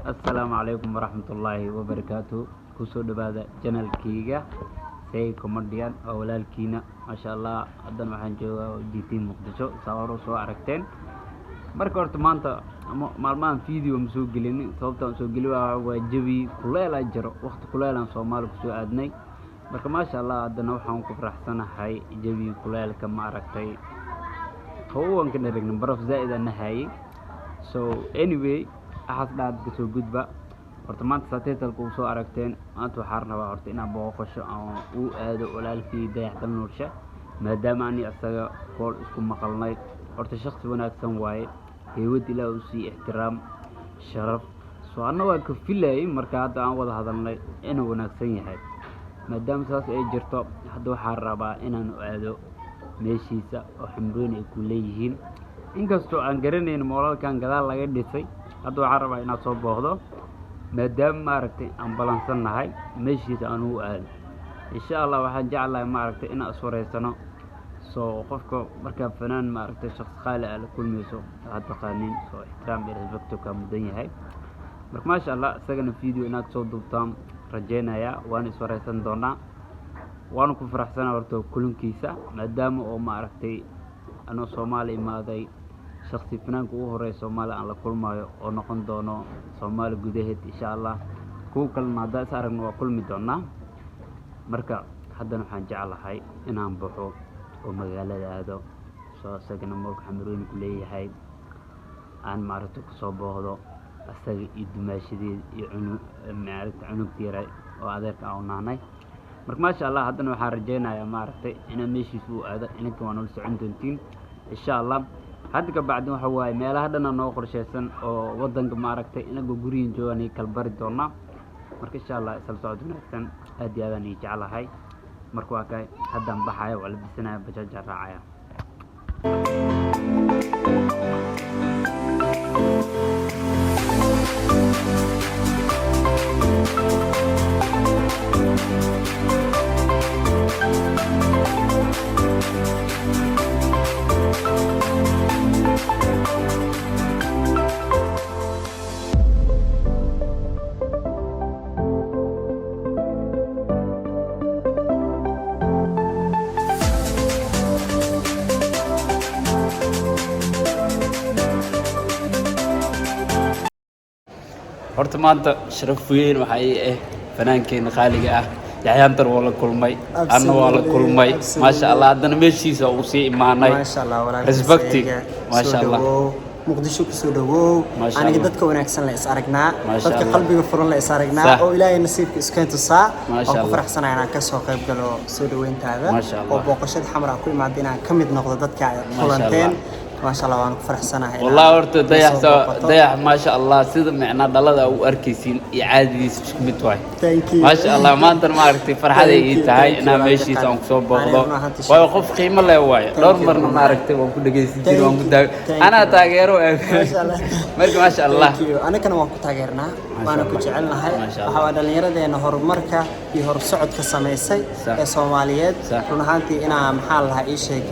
Assalaamu calaykum waraxmatullaahi wabarakaatu. Kusoo dhawaada channelkeyga Say Comedian oo walaalkiina. Maasha Allah, haddana waxaan joogaa GT Muqdisho, saa hore soo aragteen. Marka horta maanta ama maalmahan video ma soo gelinin. Sababta aan soo geli waa jawi kuleel aa jiro, waqti kuleel aan Soomaali kusoo aadnay. Marka maasha Allah, haddana waxaan ku faraxsanahay jawi kuleelka, ma aragtay, qabow ka dheragna, baraf zaa'id aan nahayay. So anyway, waxaas dhaad kasoo gudba. Horta maanta saa title-ka uu soo aragteen, maanta waxaan rabaa horta inaan booqasho aan u aado walaalkii Dayax Dalnuurshe, maadaama ani asaga kool isku maqalnay. Horta shaksi wanaagsan waaye, heywad Ilaah u sii, ixtiraam, sharaf. So anna waa ka filayay marka hadda aan wada hadalnay inuu wanaagsan yahay. Maadaama saas ay jirto, hadda waxaan rabaa inaan u aado meeshiisa oo Xamrooyin ay ku leeyihiin, inkastoo aan garanayn moolalkan gadaal laga dhisay. Hadda waxaan rabaa inaad soo booqdo, maadaama maaragtay aan balansan nahay, meeshiisa aan u aado insha Allah. Waxaan jeclahay maaragtay inaan iswareysano. So qofka markaa fanaan maaragtay, shaqsi qaali ah la kulmayso, waxaad taqaanin, soo ixtiraam iyo respecto kaa mudan yahay. Marka maasha Allah, isagana video inaad soo duubtaan rajeynayaa, waana iswareysan doonaa, waana ku faraxsanaa horta kulankiisa, maadaama oo maaragtay anoo Soomaali imaaday, shaksi fanaanka ugu horeeya Soomaali aan la kulmayo oo noqon doono Soomaali gudaheed insha Allah. Kuwa kalena haddaan is aragno waa kulmi doonaa. Marka haddana waxaan jeclahay inaan baxo oo magaalada aado, soo isagana mall-ka Xamarweyne ku leeyahay aan maaragtay kusoo booqdo, asaga iyo dumaashadeed iyo maaragtay cunugta yara oo adeerka aan u nahnay. Marka maasha Allah, haddana waxaan rajeynayaa maaragtay inaan meeshiisa u aado. Inanka waa nala socon doontiin insha Allah. Hadda ka bacdin waxa waaye meelaha dhana noo qorsheysan oo wadanka maaragtay inagoo gurigan joogaan kala bari doonaa. Marka insha Allah isla socod wanaagsan, aad iyo aadaan ii jeclahay. Marka waa kay, haddaan baxaya, waa labisanaya, bajaajaan raacaya. Horta maanta sharaf weyn waxaa ii ah fanaankeena qaaliga ah Yaxyaantar. Waa la kulmay, anna waa la kulmay, maasha Allah. Haddana meeshiisa uu sii imaanay. Maasha Allah, walaalkiis. Respecti. Eega, maasha soo Allah. dhawow, Muqdisho kusoo dhawow. Maasha Aniga Allah. dadka wanaagsan la is aragnaa, Maasha dadka Allah. qalbiga furan la is aragnaa oo Ilaahay nasiibka iskeen tusaa. Maasha Waan ku Allah. faraxsanahay inaan kasoo qayb galo soo dhaweyntaada Maasha Allah. oo booqashada Xamar aan ku imaada, inaan ka mid noqdo dadka aad Maasha kulanteen. Allah. Maasha Allah, waan ku faraxsanahay inaad Wallahi horta na Dayax soo booqato. Dayax maasha Allah, sida micnaa dhalada u arkaysiin iyo caadadiisa isku mid waay. Thank you. Maasha Allah, maantana maaragtay farxaday Thank ii you, tahay thank you, inaan walaalkay meeshiisa aan kusoo qaali. booqdo. Aniga run ahaantii Waayo sharaf. qof qiimo leh waaye. Thank Dhowr you, marna run maaragtay waan ku dhegeysan jiray, waan ku Thank you, thank anaa you. taageero. Maasha Allah. Marka maasha Allah. Thank you. Anagana waan ku taageernaa, Maasha waana ku Allah. jecelnahay. Maasha Waxa Allah. waa dhallinyaradeena horumarka iyo horsocodka samaysay ee Soomaaliyeed. Run ahaantii inaa maxaa la lahaa ii sheeg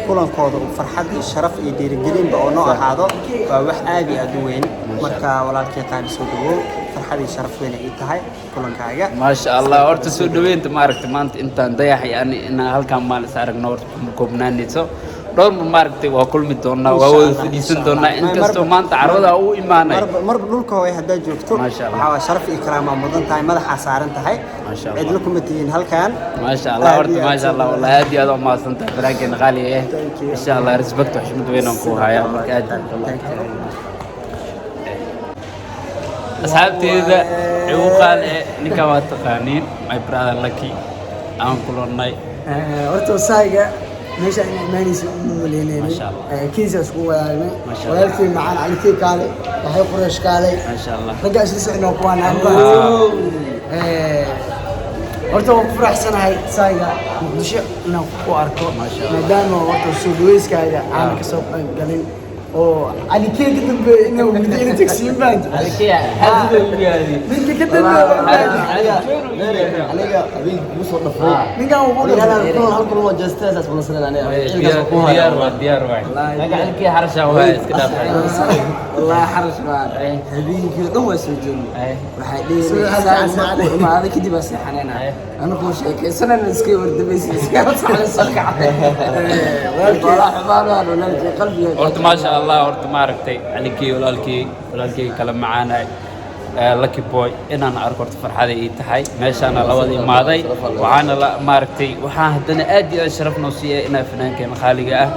kulankooda uu farxad iyo sharaf iyo dhiirigelinba oo noo ahaado waa wax aad iyo aad u weyn. Marka walaalkay qaali, soo dhawow, farxad iyo sharaf weyn ay ii tahay kulankaaga. Maasha Allah, horta soo dhaweynta maaragtay maanta intaan Dayax iyo ani inaan halkaan maalin is aragno horta kuma koobnaanayso. Dhowr mar maaragtay waa kulmi doonaa, waa Insha wada Allah, fadhiisan insha doonaa, Allah. inkastoo maanta carwada u imaanay. Marba dhulka hooy haddaad joogto, Maasha Allah. waxaa waa sharaf iyo karaamaa mudan tahay, madaxaa saaran tahay. Maasha Allah. Cidlo kuma tihiin halkan. Maasha Allah. Aad Horta iyo aad maasha soo Allah, dhawaad. wallahi aad iyo aad u mahadsantahay fanaankeena qaaliga eh. Thank you. Insha Allah, respect oo xushmad weyn aan ku hayaa. Marka aad Thank you. Asxaabteeda igu qaal ee ninkan waa taqaaniin, my brother Lucky aan kulannay. Horta wasaaga meesha ina imaanaysa uma maleynaynin. Masha Allah. Kiisa isku wadaagnay. Masha Allah. Walaalkii macaan Calikii kaalay, waxay Quraysh kaalay. Maasha Allah. Ragga isla socnaa kuwaan. Horta waan ku faraxsanahay saaga Muqdisho inaan ku arko. Masha Allah. Maadaama horta soo dhaweyskaaga aanan kasoo qayb galin. Oo Cali Kee ka dambeeyay inuu muddo ina tagsiin baan. Alikaya xadida ugu yaadi. Ninka ka dambeeyay Aniga aniga habeenkii kugu soo dhafay. Ninkan uu ku Aniga dhafay. hal kulan waa jeesteesaas balansaneen aniga. Cilkaas waa ku haya. Diyaar waa, diyaar waa. Laakiin Alikaya xarasha waa iska dhaafay. Wallaahi xarash baan habeenkii oo dhan waa soo joogay. Waxaa Subax saacad. dheeray imaada kadib aa seexanayna anagoo sheekaysanayna iska wardamaysa iska sacla soo kacday. Walaa xumaan waan walaalkay qalbiga. Horta maasha Allah, horta ma aragtay Alikay walaalkii, walaalkii kala macaanay, Lucky Boy inaan arko horta farxada ii tahay. Meeshaana labada imaaday, waxaana la maaragtay, waxaan haddana aad iyo aad sharaf noo siiyay inaa fanaankeena khaaliga ah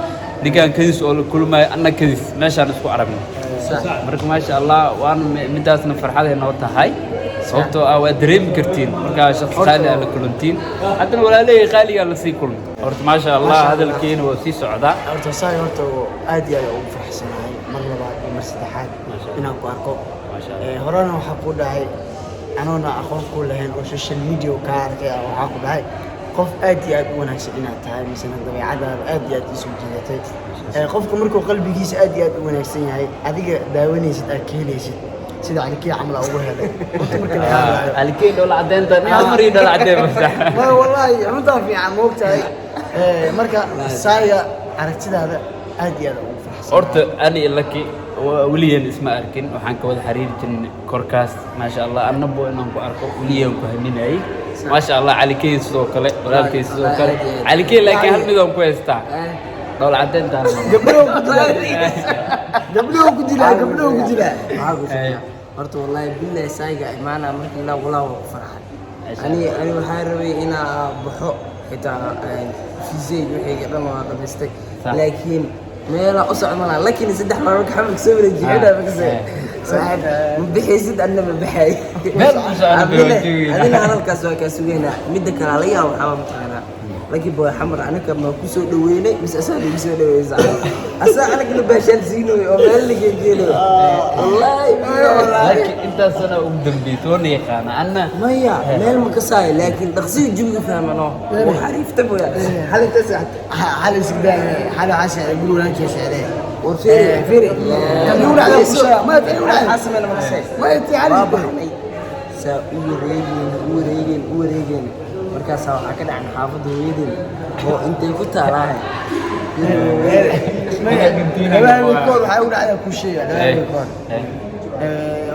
ninkaan kadis oo la kulmayo, anna kadis meeshaan isku aragno. Marka maasha Allah, waana midaasna farxaday noo tahay, sababtoo ah waa dareemi kartiin markaa shaqsi qaali ah la kulantiin, haddana walaalahey qaaligaa lasii kulmay. Horta maasha Allah, hadalkeena waa sii socdaa. Horta saay, horta aad iyo aad ugu faraxsanahay mar labaad iyo mar saddexaad Masha Allah. inaan ku arko. Masha Allah. Horena waxaa ku dhahay anoona aqoon ku lahayn oo social media kaa arkay ah, waxaa ku dhahay qof aad iyo aad u wanaagsan inaad tahay, misena dabeecadaada aad iyo aad iisoo jiidatay. Qofka markuu qalbigiisa aad iyo aad u wanaagsan yahay, adiga daawanaysid aad ka helaysid, sida Calikii camal aa ugu helay. Horta marka laga hadlayo Alikay dhoola cadeynta nin amar iyo dhoola cadeen masax. Ma wallahi runtaa fiican moogtahay. Marka saaya aragtidaada aad iyo aad ugu faraxsan. Horta ani Lucky weligeen isma arkin, waxaan ka wada xiriiri jirnay korkaas. Maasha Allah, annabo inaan ku arko weligeen ku haminayay. Maasha Allah, Calikey sidoo kale, walaalkey sidoo kale Calikey, laakiin hal mid aan ku haystaa, dhoola cadeyntaan. Gabdhaha ku dilaa, gabdhaha ku dilaa, gabdhaha ku dilaa. Maxaa ku sheegaa? Horta wallahi billahi saayga imaana markii ilaa walaa waa ku farxay. Ani waxaan rabay inaa baxo xitaa fiisayga wixii dhan waa dhamaystay, laakiin meela u socdo malaha. Laakiin 3 maalmood xamal kasoo wareejiyay makasee saaxiib ma bixaysid, anna ma baxay. Meel ku socdo bay waa joogayna. Adina hadalkaas waa kaa sugaynaa. Midda kale laga yaabo waxaa mataqaanaa Lucky Boy xamar anaka ma ku soo dhaweynay mise asaa nagu soo dhaweeyay? Asaa anagana baashaan siinoy oo meel la geegeenoy wallaahi billahi. Laakiin intaas sana ugu dambeysay oo na yaqaana anna. Maya meel ma kasaayo, laakiin dhaqsiyo jawiga fahmano oo xariifta mooya. Xal inta seexatay, xal isku daa, xal waxaa seexday guri walaalkii seexday. War fiiri fiiri. Tan igu dhacday ku sheega. Ma tan igu dhacday. Maxaa sameynaa ma kasay? Ma intii xal waa isku daa. Baxnay saa u wareegeen u wareegeen u wareegeen, markaasaa waxaa ka dhacay xaafadda hooyadeen oo intay ku taalahay. 2 habeen koor waxaa igu dhacday ku sheega 2 habeen koor.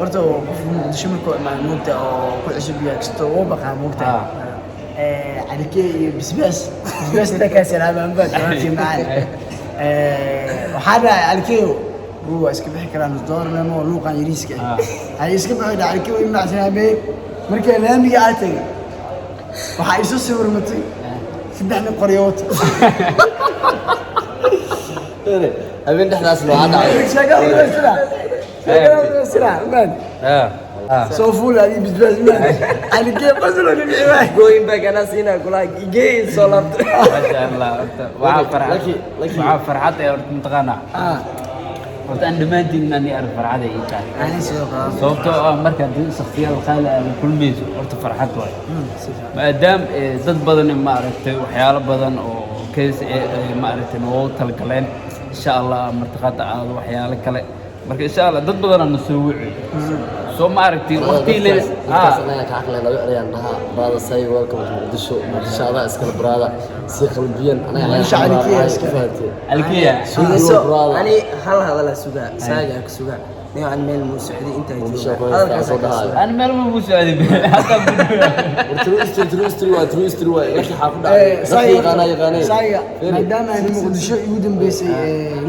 Horta qofka Muqdisho markuu imaado moogta oo ku cusub yahay kasto wuu baqaa moogta. Calikee iyo Bisbaas, Bisbaas intaa kaa salaamaan baad walaalkii macaan. Waxaa dhacay Calikeeyo wuu waa iska bixi karaa nus doolar memo luuqan yariiska ah. Hay iska bixi dhaca Calikee way macsanaameeyey. Markii laamiga aa tagay waxaa isu sawirmatay saddex nin qoryo wata. Habeen dhexdaas waxaa dhacay. Sheekada dhamaystira, sheekada dhamaystira man. Soo fuul adii Bisbaas man, Calikee qoslo dhibci waay. Gooyin baa ganaa siinaa kulaa igee soo laabtay. Maasha Allah, horta waxaa farxad Lucky- Lucky. waxaa farxad ee horta mataqaanaa horta aan dhammaantiin inaan i arag farxad ay ii tahay, Ani sidoo kale. Sababtoo ah markaad shakhsiyaad qaali ah la kulmayso horta farxad waay, maadaam dad badan ma aragtay waxyaalo badan oo keys ma aragtay noogu talagaleen insha Allah martiqada aado waxyaalo kale. Marka insha Allah dad badanaa na soo wici soo ma aragtay waqti le Dadkaas anaga ka aqlay laba erayaan dhahaa: "Brother say welcome to Muqdisho. Muqdisho adaa iskale brother." Si qalbiyan anaga Muqdisho Calikiya iskale. Fahamtay? Alkiya. Dhegeyso, Brother. ani hal hadalaa sugaa, saagaa ka sugaa nin aan meel muu socday intaa Muqdisho jooga ku haystaa, hadalkaas soo kaa dhahayo. sugaa. Aan meel ma buu socday hataa. War true story, true story waay, true story waay. Laki xaa ku dhacday. Dadka yaqaanaa yaqaaneen. Saayga Fiiri. maadaama aan Muqdisho igu dambeysay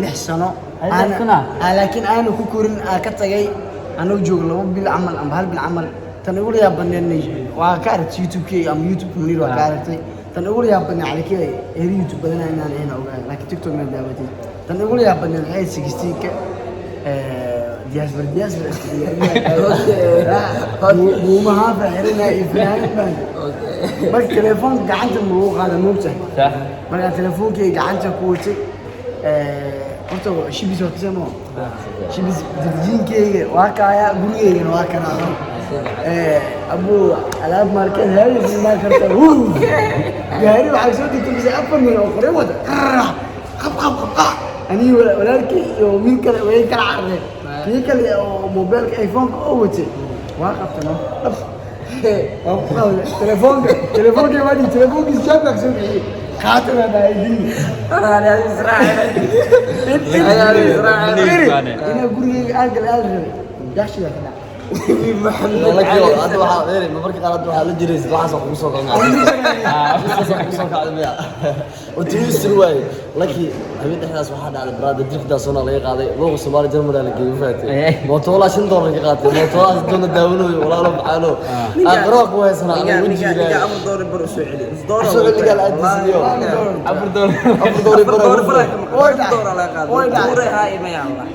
6 sano Ay, 6 sano? Laakiin aanu ku korin, aan ka tagay anuu joogo 2 bil camal ama 1 bil camal. Tan ugu yaab badneed waa ka aragtay YouTube-keyga ama YouTube Munir waa ka aragtay. Tan ugu yaab badneed Calikee eer YouTube badanaa inaan ahayn ogaa, laakiin TikTok ma daawatay. Tan ugu yaab badneed waxay ahayd 16-ka diaspora diaspora isku buumaha faaxirinaya iyo fanaanad baan. Marka telefoonka gacanta ma lagu qaada moogtahay? Sax. Markaan telefoonkeyga gacanta ku watay, horta shibis waa kasamo shibis darjiinkeyga waa kaaya, gurigeygana waa kanaa. Abuu alaab markeed haadis imaan karta. Gaari waxaa soo degtay mise afar nin oo qoryo wada, qab qab qab qab. Anigi walaalkii iyo wiil kale way kala carareen. Kii kale oo mobilka iPhone-ka oo watay waa qabtano dhab, waa ku qaaday telefoonka. Telefoonka waa dhii, telefoonkiisa jaabka soo bixiyey, qaata baa dhahay geli. Inaa gurigeyga aan galay aan rabay gaashigaa ka dhacay. Hadda waxaa dheeri marka qaar, hadda waxaa la jiraysa waxaas kugu soo kacay, kugu soo kacday miya oo turisir waaye. Laki habeen dhexdaas waxaa dhacday, brother, dirfdaasona laga qaaday luuqa Soomaali Jarmal la geeyay, faatay mootoolaa $5 ka qaatay, mootoolaas doona daawanayo. Walaalo macaano, aakhiro ku haysanaa aniga wejiga. Ninka $4 usoo celi. Soo celigaa la aadisiiyo. $4. $4 bar. $4 laga qaaday.